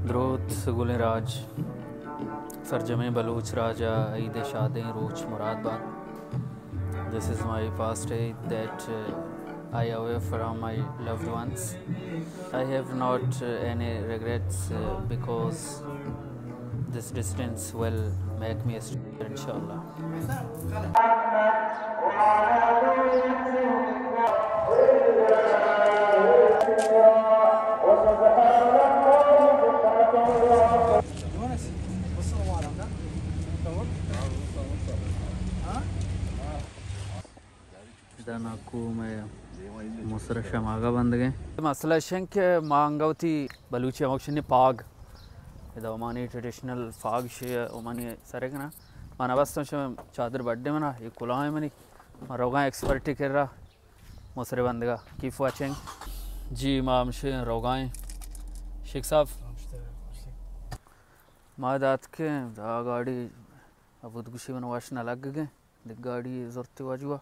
دروت گلیں راج، سرجمیں بلوچ راج ءَ عید ءِ شادیں روچ مراد بات۔ This is my first Eid that, uh, I away from my loved ones. I have not, uh, any regrets, uh, because this distance will make me a stronger, inshallah. ادا ناکو مئے مصر شماگا بندگیں۔ مسئلہ اش انت کہ ما انگا وتی بلوچی ہمک شنی پاگ، ادا عمانی ٹریڈیشنل پاگ شے عمانی سرے کنا۔ ما نہ بستوں شم چادر بڈے منا، یہ کلاہیں منی۔ ما روگاں ایکسپرٹی کرا مصر بندگا۔ Keep watching. جی ما ہمشے روگائیں شیخ صاحب۔ ما دات کہ دا گاڑی ابود گوشی من وش نہ لگ گئے۔ دگہ گاڑی زرتی واجوا۔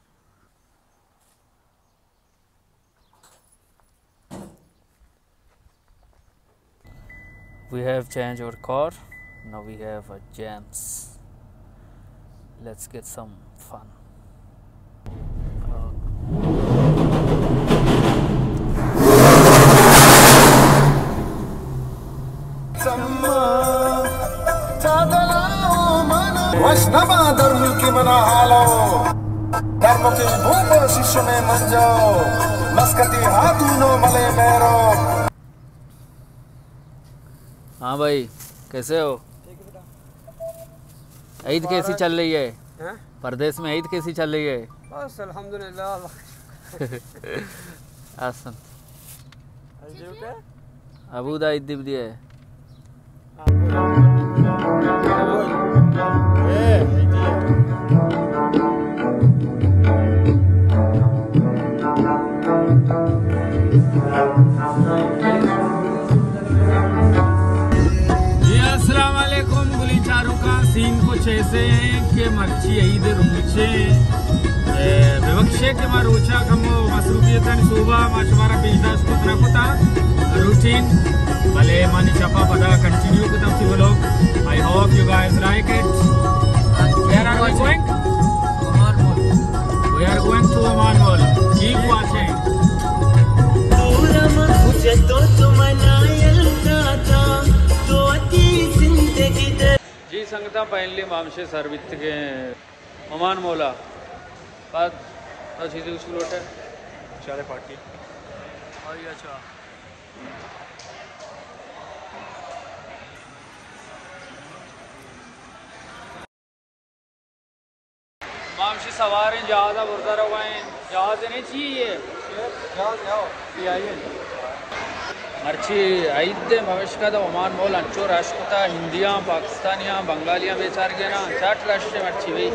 We have changed our car. Now we have a Jans. Let's get some fun. وش نبا در ملک منا حالو، در مکش بو پاشی شمے منجو، مسکتی ہاتونو ملے میرو۔ ہاں بھائی، کیسے ہو؟ عید کیسی چل رہی ہے؟ ہاں؟ پردیس میں عید کیسی چل رہی ہے؟ بس الحمدللہ، اللہ کا شکر۔ احسن۔ ابو دا عید دی بدی ہے۔ جی السلام علیکم، گلی چاروکاں، سین کچھ ایسے ہیں کہ مرچی عید روچے، اے، ببخشے کہ ما روچا کمو مصروفیتانی سوبا ما شمارا پیش داشت کت نہ کتا روٹین، بلے مانی چپا پدا کنٹینیو کتا وتی vlog. I hope you guys like it. Where are we going? We are going to Oman Mall. Keep watching. جی سنگتاں، فائنلی ما ہمشے سر بیتگیں عمان مولا۔ بعد تو چیزی کچھ لوٹے؟ چارے پارٹی۔ اور یہ اچھا۔ ما ہمشی سواریں جہاز ءَ برزا روائیں۔ جہاز نہیں چی یہ؟ جہاز ہے، یہ آئی ہے۔ مرچی عید دے، پمیشکا دا عمان مول انچو رش کتا، ہندیاں، پاکستانیاں، بنگالیاں بیچارگیاں نا، چٹ رش ہے مرچی بھئی۔